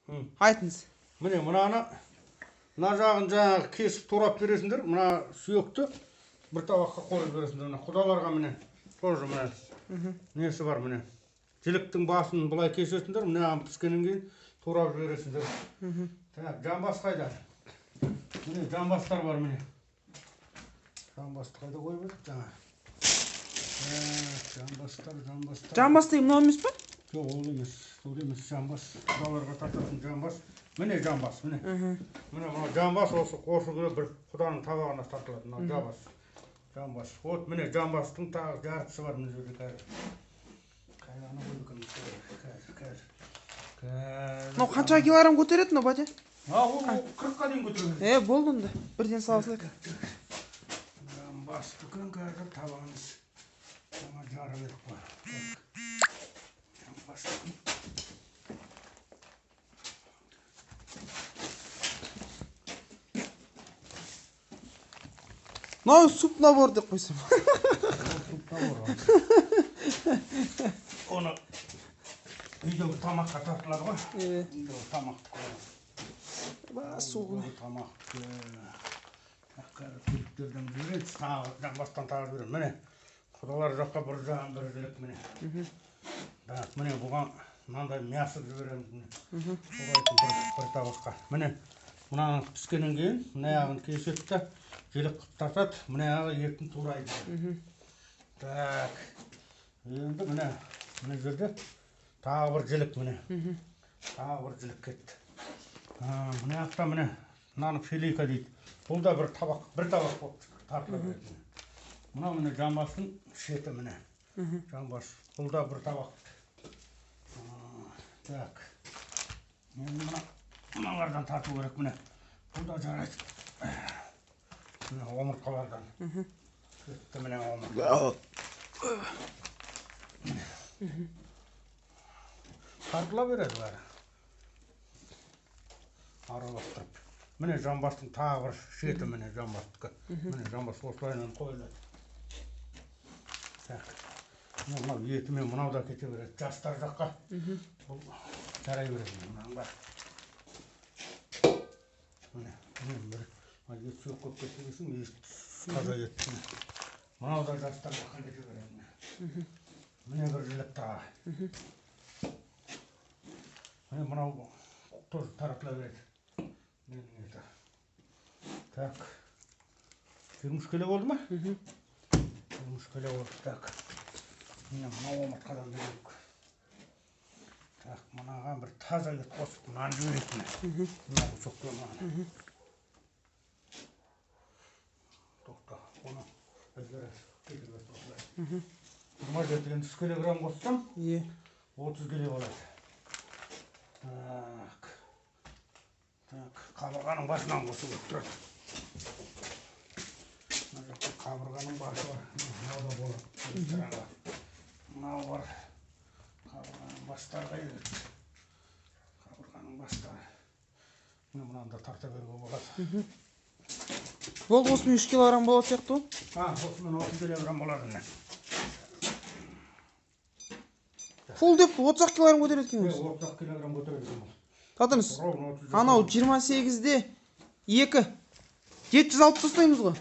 Айтыңыз. Міне, мынаны, мына жағын жаңағы кесіп турап бересіңдер. Мына сүйекті бір табаққа қойып бересіңдер. Мына құдаларға, міне, тоже міне несі бар, міне. Жіліктің басын былай кесесіңдер, мына піскеннен кейін турап жібересіңдер. Так, жамбас қайда? Міне, жамбастар бар, міне. Жамбасты қайда қойып едік жаңа? Так, жамбастар, жамбастар. Жамбас деген мынау емес па? Жоқ, ол емес, ол емес жамбас. Құдаларға тартатын жамбас. Міне жамбас, міне. Міне, мына жамбас осы күні бір құданың табағына тартылады. Мына жамбас. Жамбас. Вот, міне, жамбастың тағы жартысы бар мына жерде қазір. Қайданы қойып екенбіз қазір, қазір. Қазір. Мынау қанша килограмм көтереді мынау, батя? А, ол 40-қа дейін көтереді. Болды онда. Бірден сала салайық. Жамбас дүкен қазір табамыз. Жаңа жарып едік қой. Жамбас. Мынау суп набор деп қойсам. Суп набор. Оны үйдегі тамаққа тартылады ғой. Үйдегі тамақты қоямыз. Суғы. Үйдегі тамақты. Жіліктерден жібереді, тағы жамбастан тағы жібереді. Міне, құдалар жаққа бір жақ, бір жілік, міне. Так, міне, бұған мынандай мясо жібереміз, міне. Турайтын бір табаққа. Міне, мынаны піскеннен кейін мына жағын кеседі да жілік қылып тартады, мына жағы етін турайды. Так, енді міне, мына жерде тағы бір жілік, міне. Тағы бір жілік кетті. Мына жақта, міне, мынаны филейка дейді. Бұл да бір табақ, бір табақ болып тартыла береді. Мынау, міне, жамбастың шеті, міне. Жамбас. Бұл да бір табақ. Так. Енді мыналардан тарту керек, міне. Бұл да жарайды. Міне, омыртқалардан. Кетті, міне, омыртқа. Тартыла береді бәрі. Араластырып. Міне, жамбастың тағы бір шеті, міне, жамбастікі. Міне, жамбас осылайынан қойылады. Так. Міне, мынау етімен мынау да кете береді. Жастар жаққа. Бұл жарай береді мынаның бәрі. Міне, міне бір ет сүйек көп кетсе десең, ет таза ет. Міне. Мынау да жастар жаққа кете береді. Міне. Міне бір жілік тағы. Міне, мынау тоже таратыла береді. Менің еті. Так. 23 келі болды ма? 23 келі болды. Так. Міне, мынау омыртқадан берейік. Так, мынаған бір таза ет қосып, мынаны жіберейік, міне. Мына кусокты мынаны. Тоқта, оны ілгері кете берді осылай. 27 енді 3 килограмм қоссам, 30 келі болады. Так. Так, қабырғаның басынан қосу керек тұрады. Мына жақта қабырғаның басы бар. Мынау да болады. Мынау бар. Қабырғаның бастары қайда кетті? Қабырғаның бастары. Міне, мынаны да тарта беруге болады. Болды, осымен 3 килограмм болады сияқты ғой? Осымен 30 килограмм болады, міне. Фул деп 30 килограмм көтереді екен өзі. 30 килограмм көтереді екен бұл. Татыңыз. Ровно 30. Анау 28-де 2. 760 ұстаймыз ғой.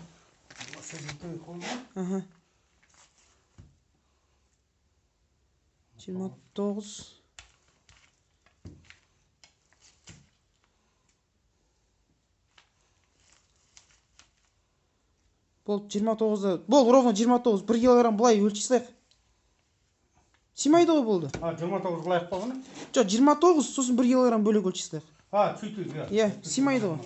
29. Болды, 29-да. Болды, ровно 29. 1 килограмм былай өлшей салайық. Сыймайды ғой, болды. 29 қылайық па бұны? Жоқ, 29, сосын 1 килограмм бөлек өлшей салайық. Сөйтейік, иә. Иә, сыймайды ғой.